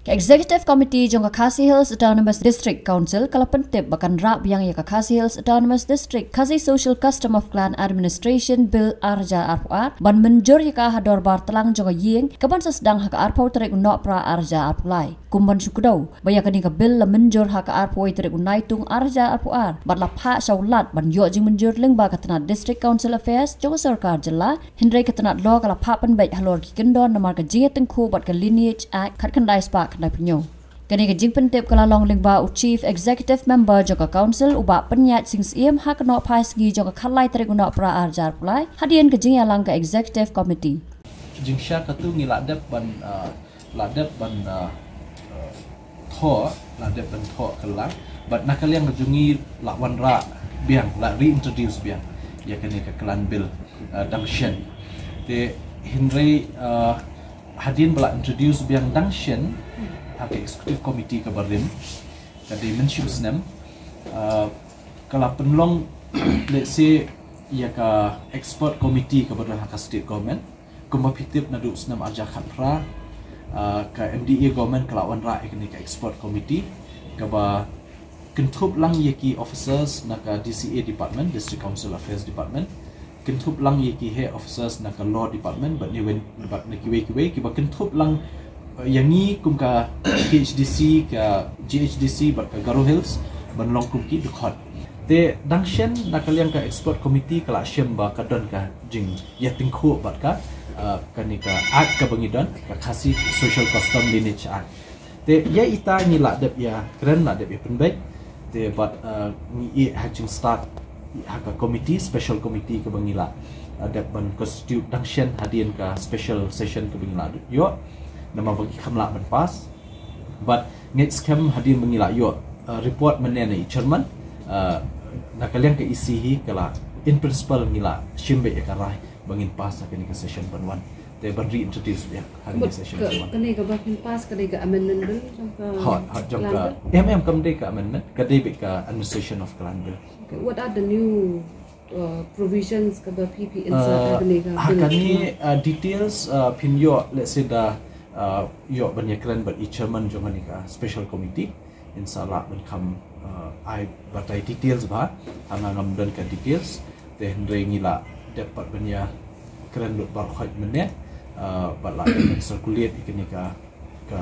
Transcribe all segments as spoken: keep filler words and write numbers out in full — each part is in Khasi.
Executive Committee jong ka Khasi Hills Autonomous District Council ka la pyntip ba kan rah biang ïa ka Khasi Hills Autonomous District Khasi Social Custom of Clan Administration Bill ar hajar arphew ar ban mynjur ïa ka ha dorbar tlang jong ka ïing, kaban sa sdang ha ka arphew tarik u Nohprah ar hajar arphew lai. Kum ban shu kdew ba ïa kane ka bill la mynjur ha ka arphew tarik u Naitung ar hajar arphew ar bad la phah sha u Lat ban ïoh jingmynjur lyngba ka tnat District Council Affairs jong ka sorkar jylla, hynrei ka tnat law ka la phah pynbeit halor ki kyndon namar ka jingïatyngkhuh bad ka Lineage Act khatkhyndai spah khyndaiphew hynñiew. Kane ka jingpyntip ka la long lyngba u Chief Executive Member jong ka Council, u Bah Pynïaid Sing Syiem, ha ka nohphai sngi jong ka khatlai tarik u Nohprah ar hajar arphew lai, hadien ka jingïalang ka Executive Committee. Jingshisha katto ngi la dep ban, uh, la dep ban, uh, uh, thoh, la dep ban thoh kylla bad na ka liang ka jong ngi la wanrah biang, la reintroduce biang ïa kane ka clan bill, uh, dang shen. Te hynrei, uh, hadien ba la introduce biang dang shen ha ka Executive Committee kaba rim, ka dei mynshem snem, uh, ka la pynlong, let's say, ïa ka expert committee kaba don ha ka state government. Kumba phi tip, naduh u snem ar hajar khatphra, uh, ka M D A government ka la wanrah ïa kane ka expert committee kaba kynthup lang ïa ki officers na ka D C A department, District Council Affairs Department, kynthup lang ïa ki heh officers na ka law department bad na kiwei, bad na kiwei kiwei, kiba kynthup lang, uh, ïa ngi kum ka K H D C, ka G H D C bad ka Garo Hills ban long kum ki dkhot. Te dang shen, na ka liang ka expert committee ka la shem ba ka don ka jingïatyngkhuh bad ka, uh, kane ka act kaba ngi don, ka Khasi Social Custom Lineage Act. Te ïa ita ngi la dep ïakren, la dep ïapynbeit. Te bad, uh, ngi ïeh ha ka jingstad ha ka committee, special committee kaba ngi la, uh, dep ban constitute dang shen hadien ka special session kaba ngi la ïoh. Namar ba ngi kham lah ban pass. Bad ngeit skhem hadien ba ngi la ïoh, uh, report mynne na i chairman, uh, na ka liang ka E C hi ka la, in principle ngi la shim beit ïa ka rai ba ngin pass ha kane ka session ban wan. Te ban reintroduce biang ha kane ka session ban wan. Kane kaba phin pass ka dei ka amendment bill jong ka, hooid, hooid, jong ka clan bill? Em, em, kam dei ka amendment, ka dei beit ka administration of clan bill. Okay, what are the new, uh, provisions kaba phi, phi insert ha kane ka bill? Uh, ha kane, uh, details, uh, phin ïoh, let's say, da, uh, ïoh ban ïakren bad i chairman jong kane ka special committee. Ngin sa lah ban kham, uh, ai batai details bha, ha nga ngam don ka details. Te hynrei ngi la dep pat ban ïakren lut baroh khoit mynne, uh, bad la dep ban circulate ïa kane ka, ka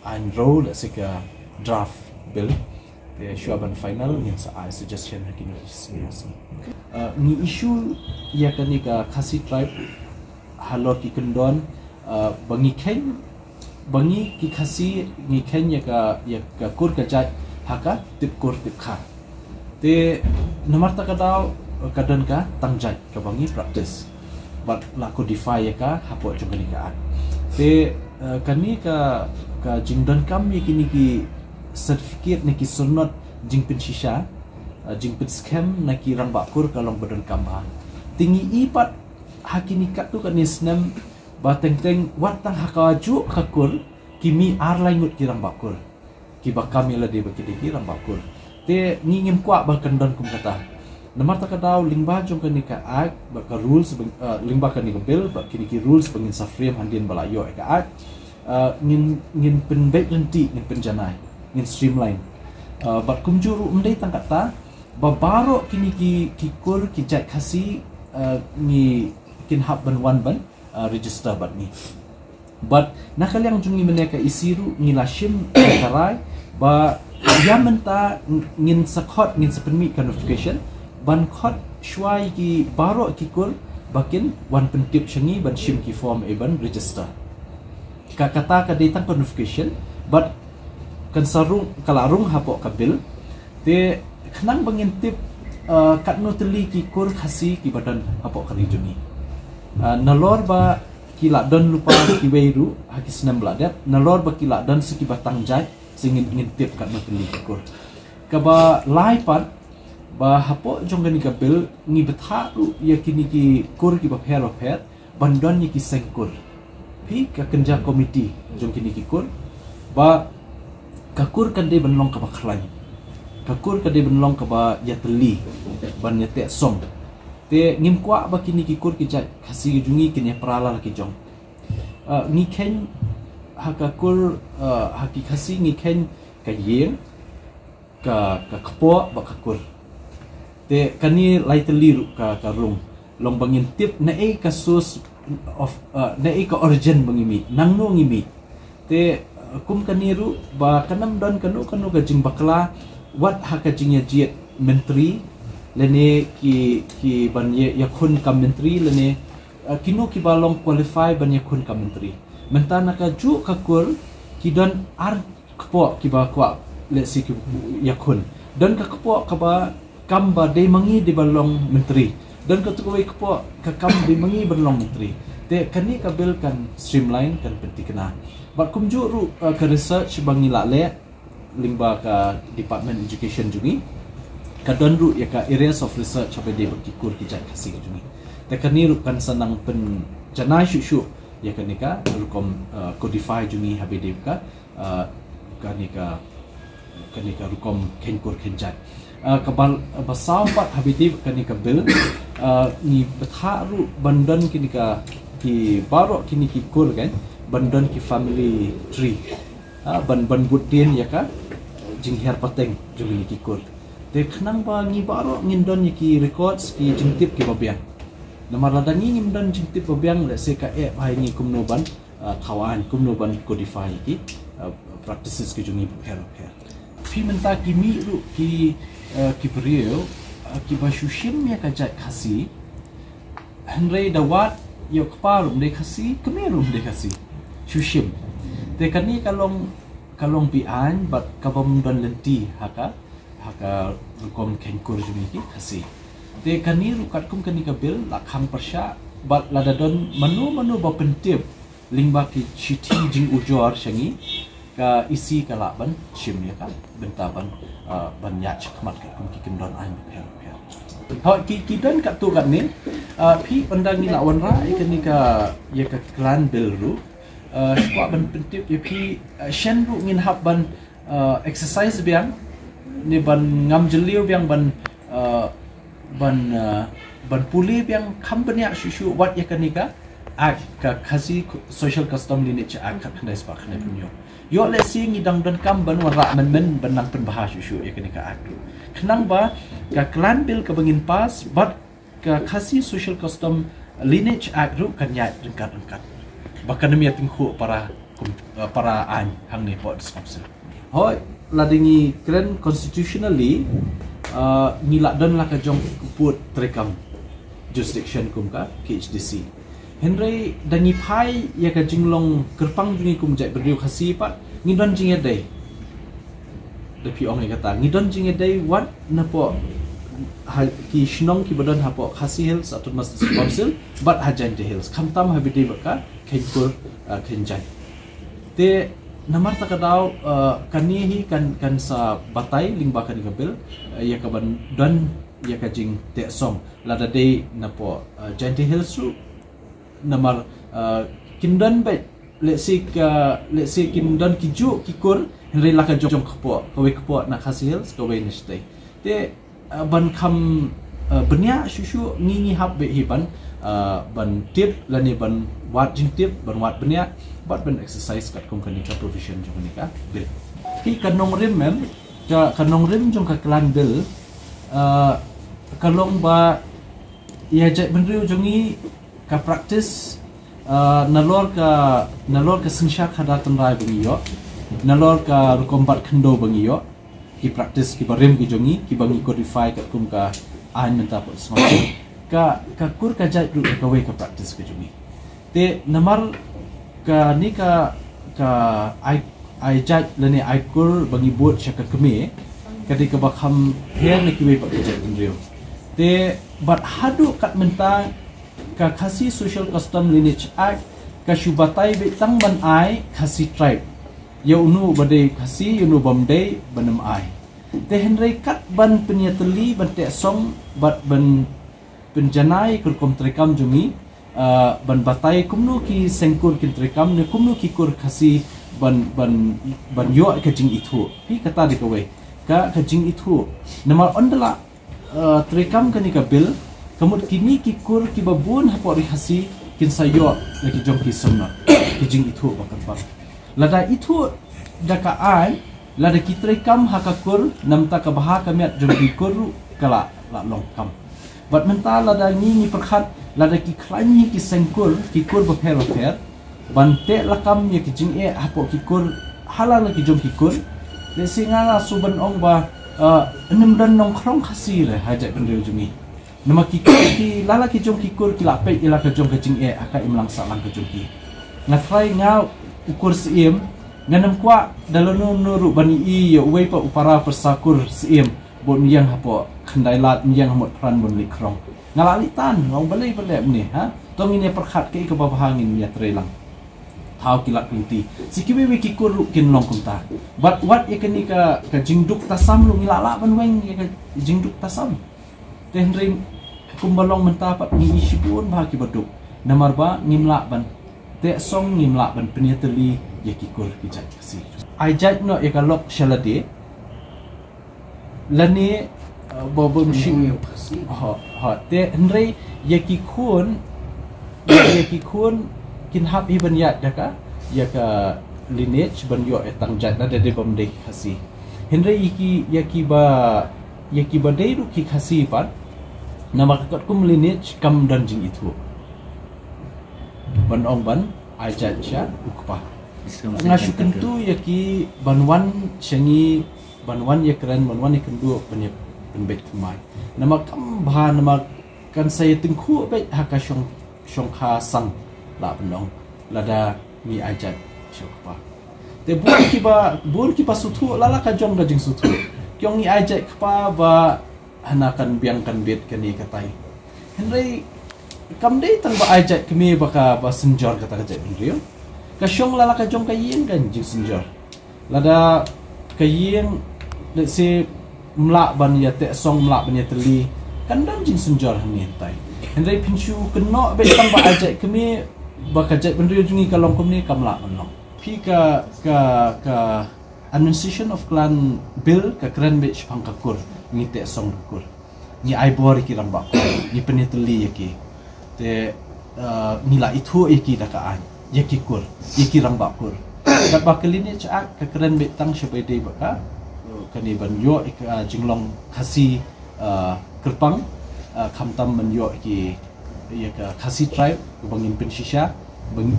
aiñ rule, let's say ka draft bill. Te shuwa ban final ngin sa ai suggestion ha kine ki sngi. Uh, ngi issue ïa kane ka Khasi tribe halor ki kyndon, uh, ba ngi kheiñ, ba ngi ki Khasi ngi kheiñ ïa ka, ïa ka kur ka jait ha ka tip kur tip kha. Te namar ta ka daw ka don ka tang jait kaba ngi practice bad la codify ïa ka hapoh jong kane ka act. Te, uh, kane ka, ka jingdonkam ïa kine ki certificate ne ki syrnod jingpynshisha, uh, jingpynskhem na ki rangbah kur ka long ba donkam bha. Te ngi i pat ha kine katto katne snem ba teng teng wat tang ha kajuh ka kur ki mih ar lai ngut ki rangbah kur kiba kam ïa lade ba ki dei ki rangbah kur. Te ngi ngim kwah ba kan don kum kata. Namar ta ka daw lyngba jong kane ka act bad ka rules ba, uh, lyngba kane ka bill bad kine ki rules ba ngin sa frame hadien ba la ïoh ïa ka act, uh, ngin, ngin pynbeit lynti, ngin pynjanai, ngin streamline. Uh, bad kumjuh ruh ym dei tang kata, ba baroh kine ki, ki kur ki jait Khasi, uh, ngi, kin hap ban wan ban, uh, register bad ngi. Bad na ka liang jong ngi mynne ka E C ruh ngi la shim ka rai ba ïa mynta ngin sa khot, ngin sa pynmih ka notification ban khot shuwa ïa ki baroh ki kur ba kin wan pyntip sha ngi ban shim ki form, eh, ban register. Ka, kata ka dei tang ka notification, bad kan sa rung, ka la rung hapoh ka bill. Te khnang ba ngin tip, uh, katno tylli ki kur Khasi kiba don hapoh ka ri jong ngi. Uh, nalor ba ki la don lypa kiwei ruh ha ki snem ba la dep, nalor ba ki la don sa kiba tang jait, sa ngin, ngin tip katno tylli ki kur. Kaba lai pat, ba hapoh jong kane ka bill ngi bthah ruh ïa kine ki kur kiba pher ba pher ban don ïa ki seng kur. Phi ka kynja committee jong kine ki kur, ba ka kur kan dei ban long kaba khlaiñ, ka kur kan dei ban long kaba ïatylli ban ïateh song. Te ngim kwah ba kine ki kur ki jait Khasi ki jong ngi kin ïapra la ki jong. Uh, ngi kheiñ Ha ka kur, uh, ha ki Khasi ngi khein ka ïing, ka, ka kpoh bad ka kur. Te kane lai tylli ruh ka, ka rung. Long ba ngin tip naei ka source of, uh, naei ka origin ba ngi mih, nangno ngi mih. Te, uh, kum kane ruh ba kan ym don kano kano ka jingbakla wat ha ka jingïajied myntri lane ki, ki ban ïa, ïakhun kam myntri lane, uh, kino kiba long qualify ban ïakhun kam myntri. Mynta na kajuh ka kur ki don ar kpoh kiba kwah, let's say, ki ïakhun. Don ka kpoh kaba kam ba dei ma ngi dei ban long myntri. Don katu kawei kpoh ka kam dei ma ngi ban long myntri. Te kane ka bill kan streamline, kan pynthikna. Bad kumjuh ruh, uh, ka research ba ngi la leh lyngba ka Department Education jong ngi, ka don ruh ïa ka areas of research haba ïadei bad ki kur ki jait Khasi jong ngi. Te kane ruh kan sa nang pynjanai shuh shuh ïa kane ka rukom, uh, codify jong ngi haba ïadei bad ka, uh, kane ka, kane ka rukom khein kur khein jait. Uh, kaba, ba saw pat haba ïadei bad kane ka bill, uh, ngi bthah ruh ban don kine ka, ki baroh kine ki kur kan, ban don ki family tree. Ah, ban, ban bud dien ïa ka jinghiar pateng jong kine ki kur. Te khnang ba ngi baroh ngin don ïa ki records, ki jingtip kiba biang. Namar lada ngi ngim don jingtip ba biang, let's say, ka eh ba ngi kumno ban, ah, thaw aiñ, kumno ban codify ïa ki, ah, practices ki jong ngi bapher bapher. Phi mynta ki mih ruh ki, ah, ki briew, ah, kiba shu shim ïa ka jait Khasi, hynrei da wad ïa u kpa ruh um dei Khasi, kmie ruh um dei Khasi. Shu shim. Te kane ka long, ka long be-aiñ bad kabym don lynti ha ka, ha ka rukom khein kur jong ngi ki Khasi. Te kane ruh katkum kane ka bill la khang pyrshah bad lada don mano mano ba pyntip lyngba ki shithi jingujor sha ngi, ka E C ka lah ban shim ïa ka bynta ban, ah, ban ïaid shakhmat katkum ki kyndon aiñ bapher bapher. Hooid, ki, ki don katto katne, ah, phi, ynda ngi la wanrah ïa kane ka, ïa ka clan bill ruh, ah, shu kwah ban pyntip ïa phi, ah, shen ruh ngin hap ban, ah, exercise biang ne ban ngam jylliew biang ban, ah, ban, ah, ban pule biang kham bniah shuh shuh wat ïa kane ka Act, ka Khasi Social Custom Lineage Act khatkhyndai spah khyndaiphew hynñiew. Ïoh lehse ngi dang donkam ban wanrah mynmen ban nang pynbha shuh shuh ïa kane ka Act ruh. Khnang ba ka clan bill kaba ngin pass bad ka Khasi Social Custom Lineage Act ruh kan ïaid ryngkat ryngkat. Ba kan ym ïa tyngkhuh para kum, eh, para aiñ hangne hapoh District Council. Hooid, lada ngi kren constitutionally, eh, ngi la don la ka jong ka pud treikam jurisdiction kum ka K H D C. Hynrei da ngi phai ïa ka jinglong kyrpang jong ngi kum jaitbynriew Khasi pat, ngi don jingïadei. Da phi ong ïa kata, ngi don jingïadei wat napoh ha, ki shnong kiba don hapoh Khasi Hills Autonomous District Council bad ha Jaintia Hills, khamtam haba ïadei bad ka khein kur, uh, khein jait. Te namar kata ka daw, uh, kane hi kan, kan sa batai lyngba kane ka bill, uh, ïa ka ban don ïa ka jingteh song lada dei napoh, uh, Jaintia Hills ruh. Namar, uh, kin don beit, let's say ka, let's say kin don kijuh ki kur, hynrei la ka jong kpoh, kawei kpoh na Khasi Hills, kawei na shatei. Te, uh, ban kham, uh, bniah shuh shuh, ngi, ngi hap beit hi ban, uh, ban tip lane ban wad jingtip, ban wad bniah bad ban exercise katkum kane ka provision jong kane ka bill. Hi ka nongrim em, ka, ka nongrim jong ka clan bill, uh, ka long ba ïa jaitbynriew jong ngi ka practice, uh, nalor ka, nalor ka synshar khadar tynrai ba ngi ïoh, nalor ka rukom bat khyndew ba ngi ïoh, ki practice kiba rim ki jong ngi, kiba ngi codify katkum ka aiñ mynta pat sngewbha. Ka, ka kur ka jait ruh kawei ka practice ka jong ngi. Te namar kane ka, ka ai, ai jait lane ai kur ba ngi bud sha ka kmie, ka dei kaba kham her na kiwei pat ki jaitbynriew. Te bad haduh kat mynta ka Khasi Social Custom Lineage Act ka shu batai beit tang ban ai Khasi tribe. Ïa uno ba dei Khasi, ïa uno bym dei ban ym ai. Te hynrei kat ban pynïatylli, ban teh song bad ban pynjanai ka rukom treikam jong ngi, uh, ban batai kumno ki seng kur kin treikam ne kumno ki kur Khasi ban, ban, ban ïoh ka jingithuh. Hi kata dei kawei ka, ka jingithuh. Namar ynda la, uh, treikam kane ka bill, ka mut kine ki kur kiba bun hapoh Ri Khasi kin sa ïoh ïa ki jong ki samla, ki jingithuh ba kyrpang. Lada ithuh da ka aiñ, lada ki trei kam ha ka kur, namar ka bha ka miat jong ki kur ruh ka la, la long kam. Bad mynta lada ngi ngi pyrkhat, lada ki khlaiñ ngi ki seng kur, ki kur bapher bapher, ban teh lakam ïa ki jingeh hapoh ki kur, ha la la ki jong ki kur. Lehse nga nga shu ban ong ba, eh, ym don nongkhrong Khasi re ha jaitbynriew jong ngi. Namar ki, ki la la ki jong ki kur ki la peit ïa la ka jong ka jingeh ha ka imlang sahlang ka jong ki. Nga tharai nga u kur Syiem, ngam kwah da lano lano ruh ban ïohi ïa uwei pat u para pyrsa kur Syiem, bad ym ïeng hapoh Khyndailad, ym ïeng ha Motphran ban leit khrong. Nga la leit tan, nga ong balei balei mynne, ha? To ngin ïa pyrkhat kaei kaba bha ngin ïa trei lang. Thaw ki lad ki lynti. Sa kiwei wei ki kur ruh kin long kumta. Bad wat ïa kane ka, ka jingduk tasam ruh ngi la lah ban weng ïa ka jingduk tasam. Te hynrei kumba long mynta pat ngi ïohi shibun bha kiba duk. Namar ba ngim lah ban teh song, ngim lah ban pynïatylli ïa ki kur ki jait Khasi. Ai jait noh ïa ka lok sha lade. Lane, uh, ba bym shim. Ïa Khasi. Ha, ha. Te hynrei ïa ki khun, ïa ki khun kin hap hi ban ïaid da ka, ïa ka lineage ban ïoh ïa tang jait lada dei bym dei Khasi. Hynrei ïa ki, ïa kiba, ïa kiba dei ruh ki Khasi pat, namar katkum lineage kam don jingithuh ban ong ban ai jait sha u kpa. Nga shu kyntu ïa ki ban wan sha ngi, ban wan ïakren, ban wan ïakynduh, ban ïa, ban beit thymmai. Namar kam bha, namar kan sa ïa tyngkhuh beit ha ka shong, shongkha sang, lah ban ong, lada ngi ai jait sha u kpa. Te bun kiba, bun kiba sngewthuh, la la ka jong ka jingsngewthuh. Ki ong ngi ai jait kpa ba hana kan biang kan bit kane katai. Hynrei kam dei tang ba ai jait kmie ba ka, ba synjor kata ka jaitbynriew. Ka shong la la ka jong ka ïing kan jingsynjor. Lada ka ïing, let's say, ym lah ban ïa teh song, ym lah ban ïatylli, kan don jingsynjor hangne hangtai. Hynrei phin shu kynnoh beit tang ba ai jait kmie, ba ka jaitbynriew jong ngi ka long kumne, kam lah ban long. Phi ka, ka, ka Administration of Clan Bill ka kren beit shaphang ka kur, ngi teh song ka kur. Ngi ai bor ïa ki rangbah kur, ngi pynïatylli ïa ki. Te, uh, ngi la ithuh ïa ki da ka aiñ, ïa ki kur, ïa ki rangbah kur. Katba ka Lineage Act ka kren beit tang shabar dei ba ka, uh, kane ban ïoh ïa ka jinglong Khasi, uh, kyrpang, uh, khamtam ban ïoh ïa ki, ïa ka Khasi tribe, ba ngin pynshisha, ba ngin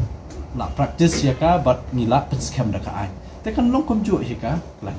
la practice ïa ka, bad ngi la pynskhem da ka aiñ. Te kan long kumjuh ïa ka, ka lang.